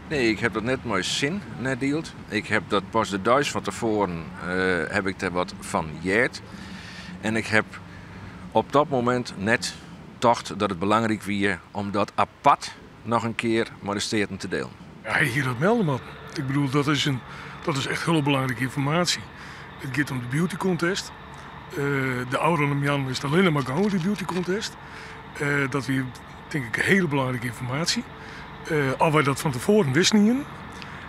Nee, ik heb dat net mei sin net dield. Ik heb dat pas de deis fan tefoaren heb ik der wat fan heard. En ik heb op dat momint net tocht dat it belangryk wie om dat apart noch in kear mei de Steaten te delen. Ja, hy hie dat melde moatten. Ik bedoel, dat is, in, dat is echt hiel belangrike ynformaasje. It giet om de beauty contest. De ôfrûne moannen is it allinne mar gong oer dy beauty contest. Dat wie tink ik hiele belangrike ynformaasje. As wy dat fan tefoaren wisten hienen,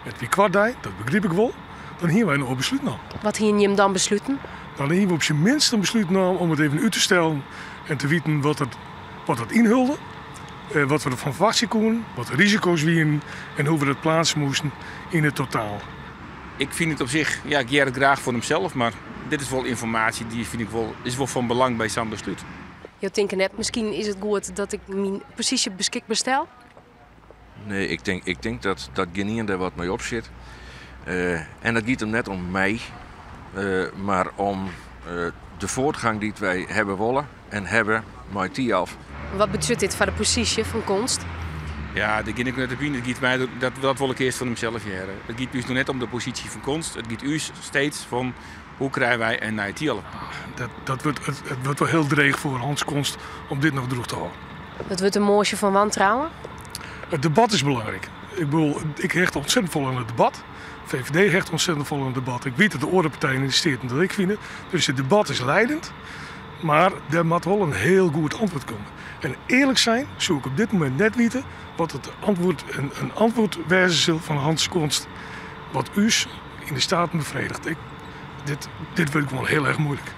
it wie koart dei, dat begryp ik wol, dan hiene wy in oar beslút nommen. Wat hiene jim dan besluten? Dan hiene we op syn minst in beslút nommen om it even út te stellen en te witen wat it, wat it ynhulde, wat we derfan ferwachtsje koenen, wat de risiko's wienen en hoe't we dat pleatse moasten yn it totaal. Ik fyn it op sich, ja, ik hear it graach fan himsels, mar dit is wol ynformaasje dy fyn ik wol, is wol fan belang by sa'n beslút. Jo tinke net, miskien is it goed dat ik myn posysje beskikber stel? Nee, ik tink, ik tink dat, dat gjinien dêr wat mei opsjit. En dat giet him net om my, mar om de voortgang dy't wy hawwe wolle en hawwe mei Thialf. Wat betsjut dit foar de posysje fan Konst? Ja, dêr gean ik net op yn. It giet my, dat, dat wol ik earst fan himsels hearre. It giet ús noch net om de posysje fan Konst. It giet ús steeds fan hoe krije wy in nij Thialf. Dat, dat wurdt, it, it wurdt wol hiel dreech foar Hans Konst om dit noch droech te hâlden. Dat wurdt in moasje fan wantrouwen? It debat is belangryk. Ik bedoel, ik hecht ontzettend folle oan it debat. VVD hecht ontzettend folle oan it debat. Ik wit dat de oare partijen yn de Steaten dat ek fine. Dus it debat is leidend. Mar der moat wol in hiel goed antwurd komme. En earlik sein soe ik op dit momint net witte wat it antwurd, in antwurd wêze sil fan Hans Konst wat ús yn de Steaten befrediget. Ik, dit, dit wurdt gewoan hiel erch muoilik.